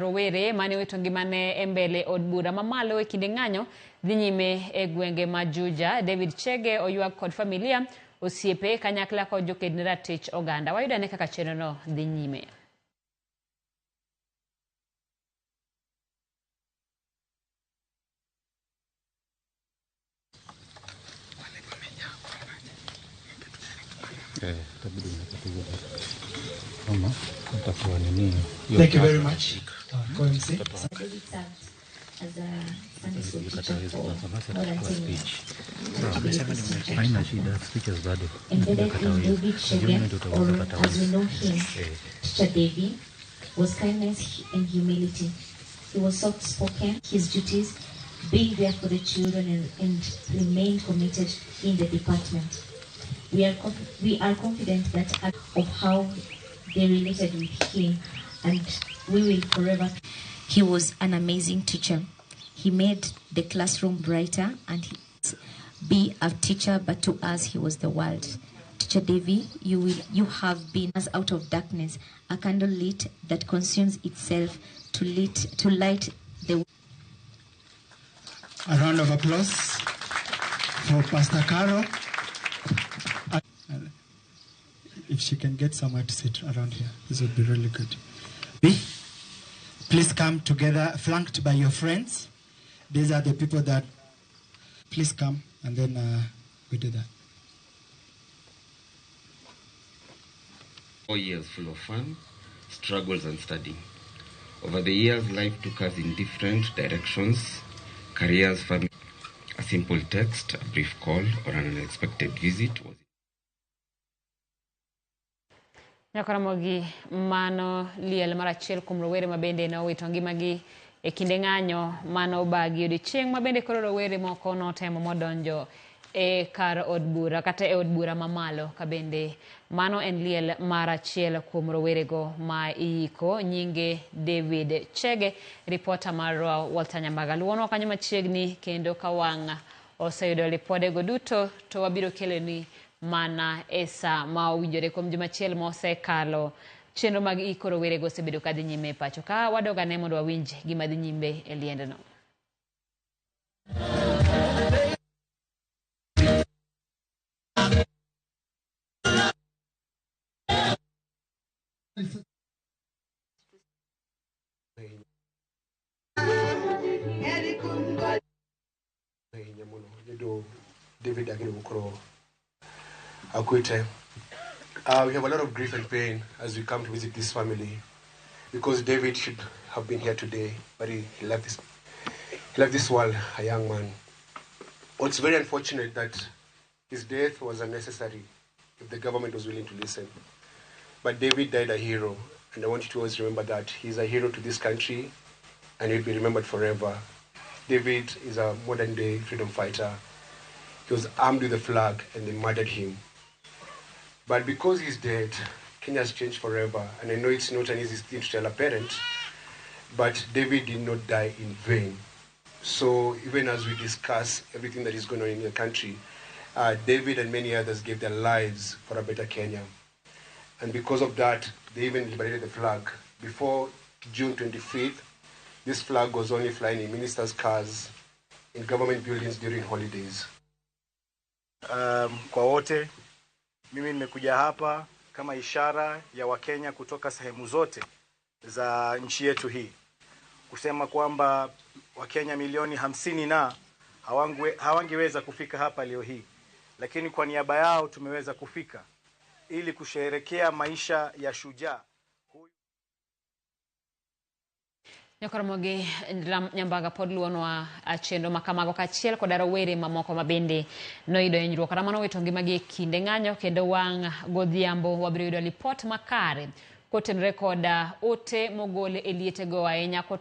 rowere mane owito ngimane e mbele od bura mamalo e kinde ng'anyo dhi nyime e gwenge ma Juja. David Chege oywag kod familia, osiepe, kanyakla kod joked ne ratich oganda. Wayudo ane kaka chenrono dhi nyime. Thank you very much, Co-MC. David served as a Sunday school teacher for more than 10 years. At Haina shida, speeches bado. Embedded in David Jioni Chege, ndio utaweza or pata as we voice. know him, Teacher Davy, was kindness and humility. He was soft spoken, his duties being there for the children and remained committed in the department. We are confident that of how they related with him, and we will forever. He was an amazing teacher. He made the classroom brighter and he be a teacher, but to us he was the world. Teacher Davy, you have been us out of darkness, a candle lit that consumes itself to light the A round of applause for Pastor Caro. If she can get somewhere to sit around here, this would be really good. B, please come together, flanked by your friends. These are the people that, please come, and then we do that. 4 years full of fun, struggles, and studying. Over the years, life took us in different directions, careers, family. A simple text, a brief call, or an unexpected visit was Nyakaramogi mano liel mar achiel kuom rowere ma bende nowito ngimagi e kinde ng'anyo mano obagi odiochieng' ma bende koro rowere moko notemo modonjo e kar od bura kata e od bura mamalo ka bende mano en liel mar achiel kuom rowerego ma iyiko nyinge David Chege. Ripota marwa Walter Nyambaga luwonwa kanyo machiegni kendo ka wang' oseyudo ripodego duto to wabiro keloni mana e sa ma owinjore. Kuom juma achiel mosekalo, chenro mag iko rowerego osebedo ka dhi nyime e pacho ka. Wadog ane mondo wawinj gima dhi nyime e liendno. Ahinya muno yudo David Ageno koro akwete. We have a lot of grief and pain as we come to visit this family, because David should have been here today, but he left this world a young man. It's very unfortunate that his death was unnecessary if the government was willing to listen. But David died a hero, and I want you to always remember that. He's a hero to this country, and he'll be remembered forever. David is a modern-day freedom fighter. He was armed with a flag, and they murdered him. But because he's dead, Kenya has changed forever. And I know it's not an easy thing to tell a parent, but David did not die in vain. So even as we discuss everything that is going on in the country, David and many others gave their lives for a better Kenya. And because of that, they even liberated the flag. Before June 25th, this flag was only flying in ministers' cars, in government buildings during holidays. Kwa wote, mimi nimekuja hapa kama ishara ya Wakenya kutoka sehemu zote za nchi yetu hii kusema kwamba Wakenya milioni 50 na hawangeweza kufika hapa leo hii, lakini kwa niaba yao tumeweza kufika ili kusherehekea maisha ya shujaa. Nyakaramogi Nyambaga pod luonwa chenro ma kamago kaachiel koda rowere mamoko ma bende noyudo hinyruok kata mano wito ngimagi e kinde ng'anyo kendo wang' godhiambo wabiro yudo lipot makare kotenore koda ote mogol e lietego ahinya kotenore